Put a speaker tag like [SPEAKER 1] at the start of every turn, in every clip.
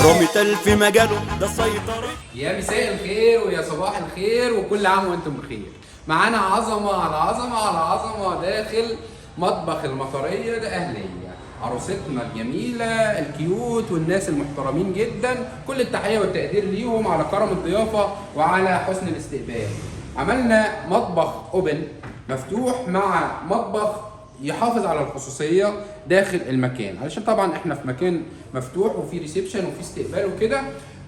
[SPEAKER 1] روميتال في مجاله ده سيطرة.
[SPEAKER 2] يا مساء الخير ويا صباح الخير وكل عام وانتم بخير. معانا عظمة على عظمة على عظمة داخل مطبخ المطرية الأهلية، عروستنا الجميلة ال cute والناس المحترمين جدا، كل التحية والتقدير ليهم على كرم الضيافة وعلى حسن الاستقبال. عملنا مطبخ open مفتوح مع مطبخ يحافظ على الخصوصية داخل المكان، علشان طبعا احنا في مكان مفتوح وفي reception وفي استقبال وكده.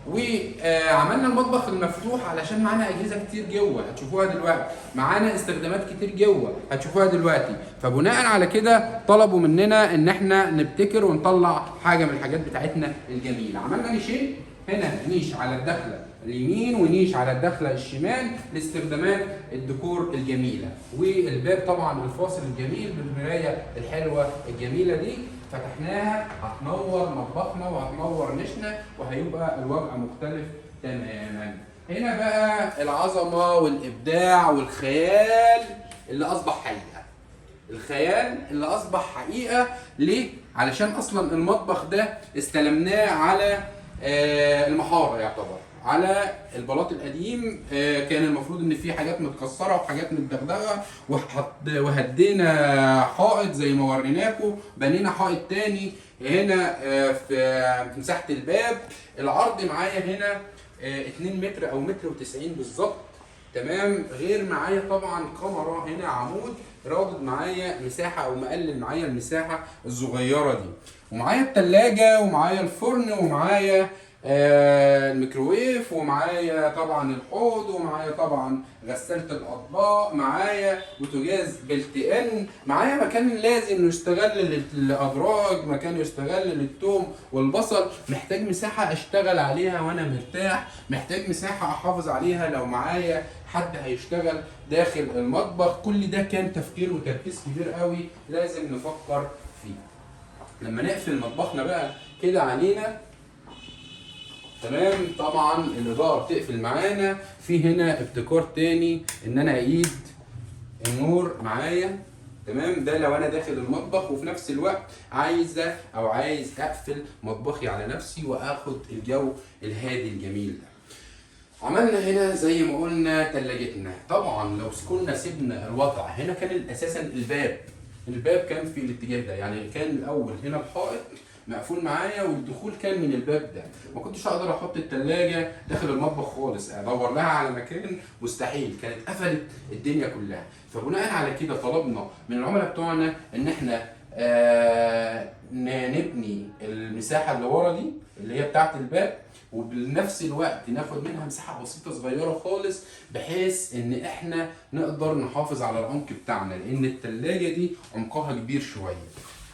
[SPEAKER 2] وعملنا المطبخ المفتوح علشان معانا اجهزة كتير جوه هتشوفوها دلوقتي، معانا استخدامات كتير جوه هتشوفوها دلوقتي. فبناء على كده طلبوا مننا ان احنا نبتكر ونطلع حاجة من الحاجات بتاعتنا الجميلة. عملنا نيشين، هنا نيش على الدخلة اليمين ونيش على الدخلة الشمال لاستخدامات الديكور الجميلة، والباب طبعا الفاصل الجميل بالمراية الحلوة الجميلة دي فتحناها هتنور مطبخنا وهتنور نشنا وهيبقى الوضع مختلف تماما. هنا بقى العظمة والابداع والخيال اللي اصبح حقيقة، الخيال اللي اصبح حقيقة. ليه؟ علشان اصلا المطبخ ده استلمناه على المحاره، يعتبر على البلاط القديم. كان المفروض ان في حاجات متكسره وحاجات متدغدغه، وهدينا حائط زي ما وريناكم، بنينا حائط تاني هنا في مساحة الباب. العرض معايا هنا 2 متر او متر و90 بالظبط، تمام. غير معايا طبعا كاميرا هنا عمود رادد معايا مساحة او مقلل معايا المساحة الصغيرة دي، ومعايا التلاجة ومعايا الفرن ومعايا الميكروويف ومعايا طبعا الحوض ومعايا طبعا غسالة الاطباق، معايا بوتاجاز built in، معايا مكان لازم يستغل للادراج، مكان يستغل للثوم والبصل. محتاج مساحة اشتغل عليها وانا مرتاح، محتاج مساحة احافظ عليها لو معايا حد هيشتغل داخل المطبخ. كل ده كان تفكير وتركيز كبير قوي لازم نفكر فيه. لما نقفل مطبخنا بقى كده علينا، تمام، طبعا الاضاءة بتقفل معانا. في هنا ابتكار تاني ان انا اعيد النور معايا، تمام. ده لو انا داخل المطبخ وفي نفس الوقت عايزه او عايز اقفل مطبخي على نفسي واخد الجو الهادي الجميل ده. عملنا هنا زي ما قلنا تلاجتنا. طبعا لو كنا سيبنا الوضع هنا كان اساسا الباب كان في الاتجاه ده، يعني كان الاول هنا الحائط مقفول معايا والدخول كان من الباب ده، ما كنتش اقدر احط التلاجة داخل المطبخ خالص، ادور لها على مكان مستحيل، كانت قفلت الدنيا كلها. فبناء على كده طلبنا من العملاء بتوعنا ان احنا نبني المساحة اللي ورا دي اللي هي بتاعت الباب، وبنفس الوقت ناخد منها مساحة بسيطة صغيرة خالص بحيث ان احنا نقدر نحافظ على العمق بتاعنا، لان التلاجة دي عمقها كبير شوية،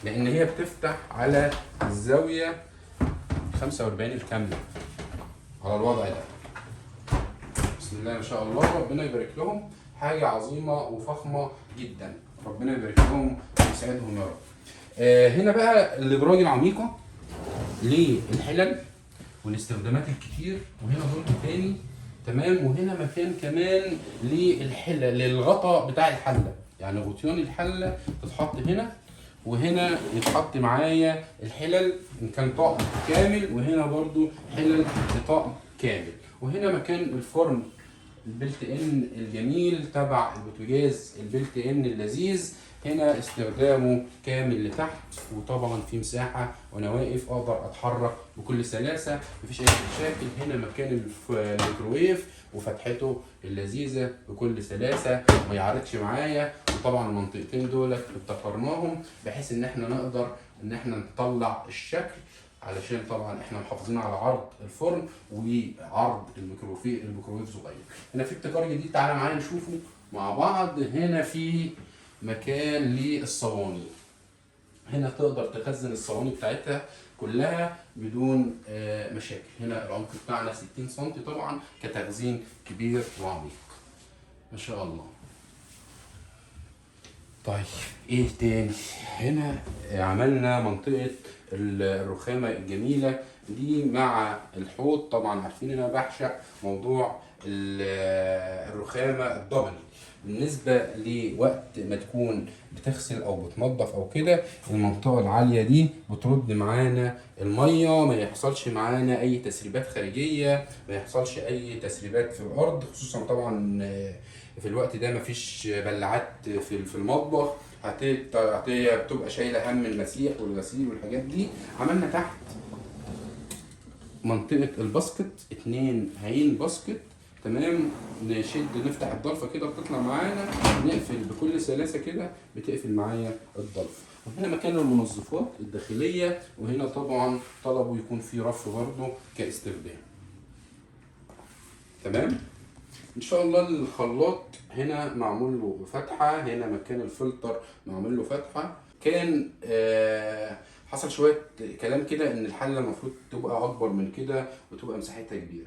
[SPEAKER 2] لان هي بتفتح على الزاوية 45 الكاملة على الوضع ده. بسم الله ما شاء الله، ربنا يبارك لهم، حاجة عظيمة وفخمة جدا، ربنا يبارك لهم ويسعدهم يا رب. هنا بقى الابراج العميقة للحلل والاستخدامات الكتير، وهنا برج تاني، تمام. وهنا مكان كمان للحلة، للغطاء بتاع الحلة، يعني غطيان الحلة تتحط هنا، وهنا يتحط معايا الحلل ان كان طقم كامل، وهنا برضو حلل لطقم كامل. وهنا مكان الفرن ال built in الجميل تبع البوتاجاز ال built in اللذيذ، هنا استخدامه كامل لتحت، وطبعا في مساحة وانا واقف اقدر اتحرك بكل سلاسة، مفيش اي مشاكل. هنا مكان الميكروويف وفتحته اللذيذة بكل سلاسة ما يعرضش معايا. وطبعا المنطقتين دول ابتكرناهم بحيث ان احنا نقدر ان احنا نطلع الشكل، علشان طبعا احنا محافظين على عرض الفرن وعرض الميكروويف صغير. هنا في ابتكار جديد، تعالى معايا نشوفه مع بعض. هنا في مكان للصواني، هنا تقدر تخزن الصواني بتاعتها كلها بدون مشاكل. هنا العمق بتاعنا 60 سم طبعا كتخزين كبير وعميق ما شاء الله. طيب ايه تاني؟ هنا عملنا منطقة الرخامة الجميلة دي مع الحوض. طبعا عارفين ان انا بعشق موضوع الرخامة الدبل، بالنسبة لوقت ما تكون بتغسل او بتنظف او كده، المنطقة العالية دي بترد معانا المية، ما يحصلش معانا اي تسريبات خارجية، ما يحصلش اي تسريبات في الارض، خصوصا طبعا في الوقت ده مفيش بلعات في المطبخ، بتبقى شايله هم المسيح والغسيل والحاجات دي. عملنا تحت منطقة ال basket 2 عين basket، تمام. نشد نفتح الضلفه كده بتطلع معانا، نقفل بكل سلاسة كده بتقفل معايا الضلفه. وهنا مكان المنظفات الداخلية، وهنا طبعا طلبوا يكون في رف برضه كاستخدام، تمام. ان شاء الله الخلاط هنا معمول له فتحه، هنا مكان الفلتر معمول له فتحه. كان حصل شوية كلام كده ان الحلة المفروض تبقى اكبر من كده وتبقى مساحتها كبيرة.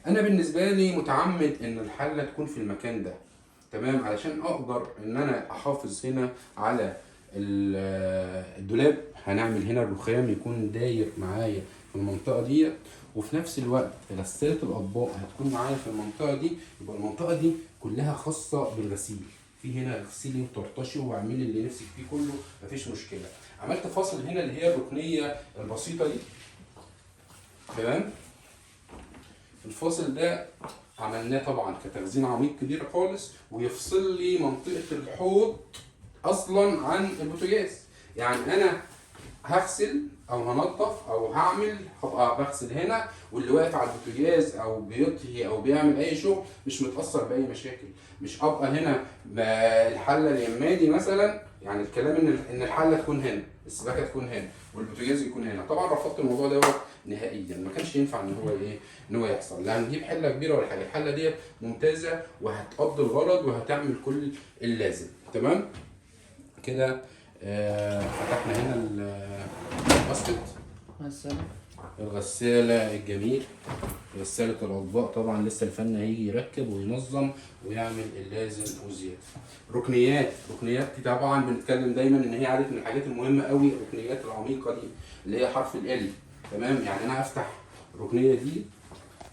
[SPEAKER 2] انا بالنسبة لي متعمد ان الحلة تكون في المكان ده، تمام، علشان اقدر ان انا احافظ هنا على الدولاب. هنعمل هنا الرخام يكون داير معايا في المنطقة دي، وفي نفس الوقت غسالة الاطباق هتكون معايا في المنطقة دي. يبقى المنطقة دي كلها خاصة بالغسيل، في هنا اغسلي وطرطشي واعملي اللي نفسك فيه كله، مفيش مشكلة. عملت فاصل هنا اللي هي الركنيه البسيطة دي، تمام. الفاصل ده عملناه طبعا كتخزين عميق كبير خالص، ويفصل لي منطقة الحوض اصلا عن البوتاجاز. يعني انا هغسل او هنظف او هعمل، هبقى بغسل هنا، واللي واقف على البوتاجاز او بيطهي او بيعمل اي شغل مش متاثر باي مشاكل. مش ابقى هنا الحلة اليماني مثلا، يعني الكلام ان الحلة تكون هنا، السباكه تكون هنا، والبوتاجاز يكون هنا. طبعا رفضت الموضوع دوت نهائيا، ما كانش ينفع ان هو ايه، ان هو يحصل. لا هنجيب حله كبيرة ولا حاجة، الحلة ديت ممتازة وهتقضي الغرض وهتعمل كل اللازم، تمام كده. فتحنا هنا ال basket، الغسالة الجميل، غسالة الأطباق. طبعا لسه الفن هيجي يركب وينظم ويعمل اللازم وزيادة. ركنيات، ركنيات دي طبعا بنتكلم دايما إن هي عادة من الحاجات المهمة قوي، الركنيات العميقة دي اللي هي حرف ال، تمام. يعني أنا هفتح الركنية دي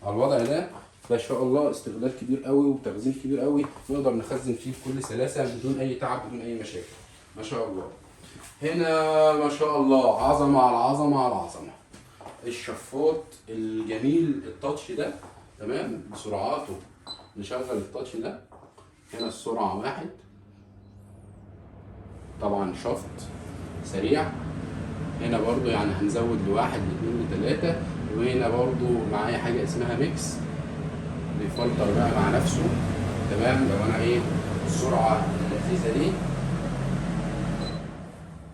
[SPEAKER 2] على الوضع ده، ما شاء الله استغلال كبير قوي وتخزين كبير قوي، نقدر نخزن فيه بكل سلاسة بدون أي تعب بدون أي مشاكل، ما شاء الله. هنا ما شاء الله عظمة على عظمة على عظمة. الشفاط الجميل التاتش ده، تمام، بسرعاته. نشغل التاتش ده هنا، السرعة 1، طبعا شفط سريع. هنا برضو يعني هنزود ل1 ل2 ل3. وهنا برضو معايا حاجة اسمها mix، بيفلتر بقى مع نفسه، تمام. لو انا ايه السرعة اللذيذة دي،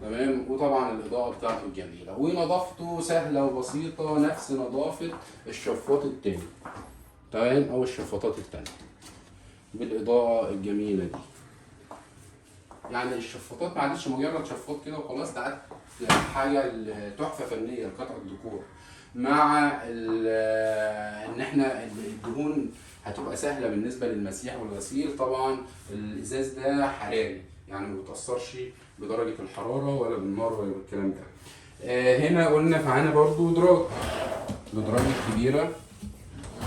[SPEAKER 2] تمام. وطبعا الاضاءة بتاعته الجميلة، ونظافته سهلة وبسيطة، نفس نظافة الشفاط التاني، تمام، او الشفاطات التانية بالاضاءة الجميلة دي. يعني الشفاطات معلش مجرد شفاط كده وخلاص، ده حاجة تحفة فنية لقطع الديكور، مع ان احنا الدهون هتبقى سهلة بالنسبة للمسيح والغسيل. طبعا الازاز ده حراري، يعني ما بيتاثرش بدرجة الحرارة ولا بالنار ولا بالكلام ده. هنا قلنا معانا برضو دراج، الادراج الكبيرة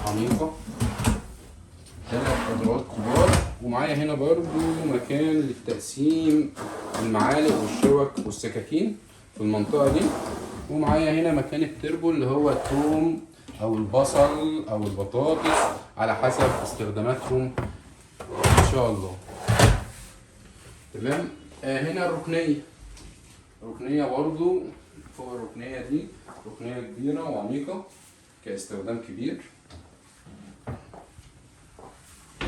[SPEAKER 2] عميقة، 3 ادراج كبار. ومعايا هنا برضو مكان للتقسيم المعالق والشوك والسكاكين في المنطقة دي. ومعايا هنا مكان التربو اللي هو الثوم او البصل او البطاطس على حسب استخداماتهم ان شاء الله، تمام. هنا الركنيه، ركنيه برضو فوق الركنيه دي، ركنيه كبيرة وعميقه كاستخدام كبير.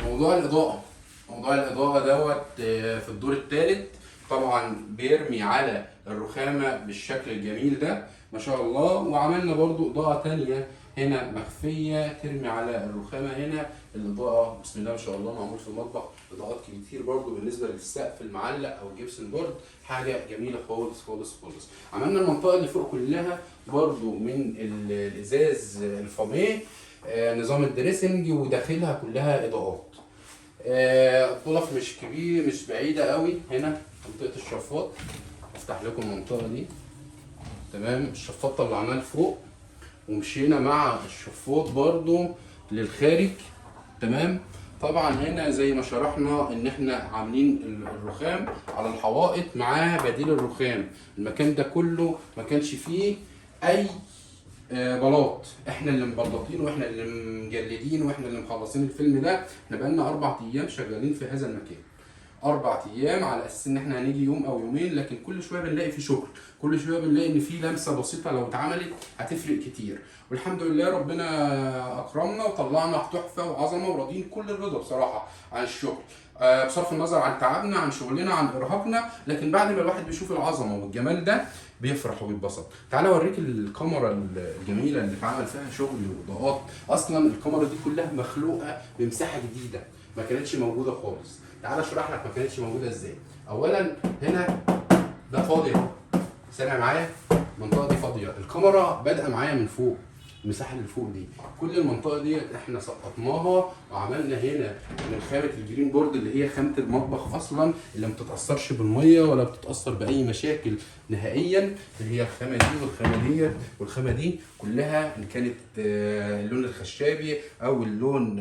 [SPEAKER 2] موضوع الاضاءة، موضوع الاضاءة دوت في الدور الثالث، طبعا بيرمي على الرخامه بالشكل الجميل ده ما شاء الله. وعملنا برضو اضاءه تانية هنا مخفية ترمي على الرخامه. هنا الاضاءة بسم الله ما شاء الله معمول في المطبخ اضاءات كتير برضو بالنسبة للسقف المعلق او ال gypsum board، حاجة جميلة خالص خالص خالص. عملنا المنطقة اللي فوق كلها برضو من الازاز الفاميه، نظام ال dressing، وداخلها كلها اضاءات. الطرف مش كبير، مش بعيدة قوي. هنا منطقة الشفاط، افتح لكم المنطقة دي، تمام. الشفاط طلعناه لفوق ومشينا مع الشفاط برضو للخارج، تمام. طبعا هنا زي ما شرحنا ان احنا عاملين الرخام على الحوائط معاه بديل الرخام. المكان ده كله ما كانش فيه اي بلاط، احنا اللي مبلطين واحنا اللي مجلدين واحنا اللي مخلصين الفيلم ده. احنا بقالنا 4 ايام شغالين في هذا المكان، 4 ايام على اساس ان احنا هنيجي يوم او يومين، لكن كل شوية بنلاقي في شغل، كل شوية بنلاقي ان في لمسه بسيطة لو اتعملت هتفرق كتير. والحمد لله ربنا اكرمنا وطلعنا تحفة وعظمه، وراضيين كل الرضا بصراحة عن الشغل، بصرف النظر عن تعبنا، عن شغلنا، عن ارهاقنا، لكن بعد ما الواحد بيشوف العظمة والجمال ده بيفرح وبيتبسط. تعالى اوريك الكاميرا الجميلة اللي اتعمل فيها شغل واضاءات. اصلا الكاميرا دي كلها مخلوقه بمساحة جديدة ما كانتش موجودة خالص. تعالى اشرح لك ما كانتش موجودة ازاي. اولا هنا ده فاضي، سامع معايا؟ المنطقة دي فاضية، الكاميرا بادئه معايا من فوق، المساحة اللي فوق دي كل المنطقة دي احنا سقطناها وعملنا هنا من خامة ال green board اللي هي خامة المطبخ اصلا، اللي ما بتتاثرش بالمية ولا بتتاثر باي مشاكل نهائيا، اللي هي الخامة دي والخامه دي والخامه دي كلها، ان كانت اللون الخشابي او اللون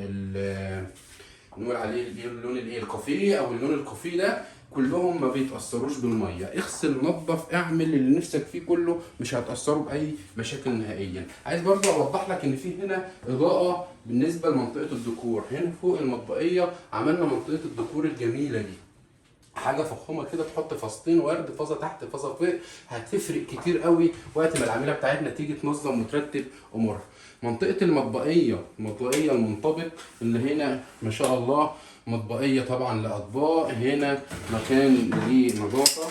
[SPEAKER 2] نقول عليه اللون الايه الكافيه او اللون الكافيه ده، كلهم ما بيتاثروش بالمية. اغسل، نظف، اعمل اللي نفسك فيه كله، مش هتاثروا باي مشاكل نهائيا. عايز برضو اوضح لك ان في هنا اضاءه بالنسبة لمنطقه الديكور. هنا فوق المطبقيه عملنا منطقة الديكور الجميلة دي، حاجة فخمة كده، تحط فاصتين ورد، فازة تحت فازة فوق، هتفرق كتير قوي وقت ما العميله بتاعتنا تيجي تنظم وترتب امورها. منطقة المطبقيه، المطبقيه المنطبق اللي هنا ما شاء الله، مطبقيه طبعا لاطباق، هنا مكان لنظافه،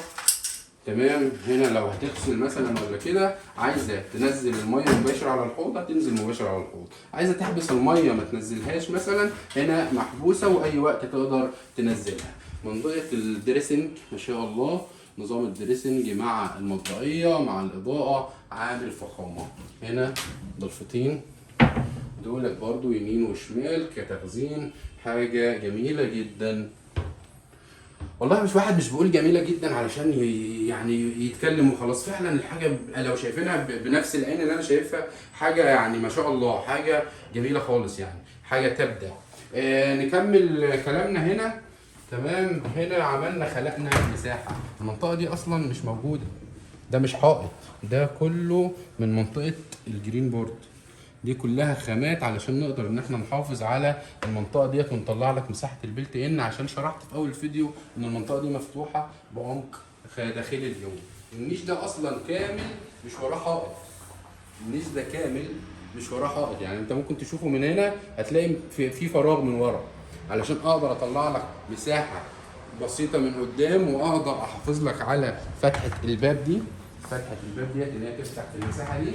[SPEAKER 2] تمام. هنا لو هتغسل مثلا ولا كده، عايزه تنزل المية مباشر على الحوض هتنزل مباشر على الحوض، عايزه تحبس المية ما تنزلهاش مثلا، هنا محبوسة واي وقت تقدر تنزلها. منطقة ال dressing ما شاء الله، نظام ال dressing مع المطبقيه مع الاضاءة عامل فخامة. هنا ضلفتين دولت برضو يمين وشمال كتخزين، حاجة جميلة جدا والله. مش واحد مش بيقول جميلة جدا علشان يعني يتكلم وخلاص، فعلا الحاجة لو شايفينها بنفس العين اللي انا شايفها، حاجة يعني ما شاء الله، حاجة جميلة خالص، يعني حاجة تبدع. نكمل كلامنا هنا، تمام. هنا عملنا خلقنا مساحة، المنطقة دي اصلا مش موجودة، ده مش حائط، ده كله من منطقة ال green board، دي كلها خامات علشان نقدر ان احنا نحافظ على المنطقة ديت ونطلع لك مساحة ال built in، عشان شرحت في اول فيديو ان المنطقة دي مفتوحة بعمق داخلي اليوم. النيش ده اصلا كامل مش وراه حائط، النيش ده كامل مش وراه حائط، يعني انت ممكن تشوفه من هنا هتلاقي في فراغ من ورا، علشان اقدر اطلع لك مساحة بسيطة من قدام واقدر احافظ لك على فتحه الباب دي، فتحه الباب ديت اللي هي تفتح في المساحة دي.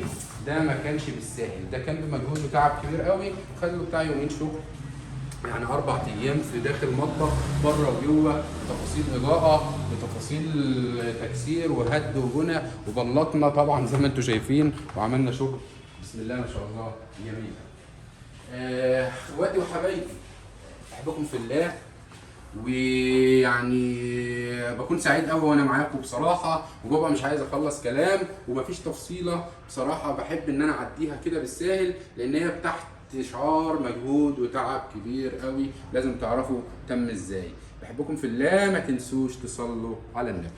[SPEAKER 2] ده ما كانش بالساهل، ده كان بمجهود وتعب كبير قوي، خد بتاع يومين شغل، يعني 4 ايام في داخل مطبخ بره وجوه، بتفاصيل اضاءه، بتفاصيل تكسير وهد وبنى، وبلطنا طبعا زي ما انتم شايفين، وعملنا شغل بسم الله ما شاء الله جميل. اخواتي وحبايبي، احبكم في الله، ويعني بكون سعيد قوي وانا معاكم بصراحة، وببقى مش عايز اخلص كلام ومفيش تفصيله بصراحة، بحب ان انا اعديها كده بالساهل، لان هي تحت شعار مجهود وتعب كبير قوي، لازم تعرفوا تم ازاي. بحبكم في الله، ما تنسوش تصلوا على النبي.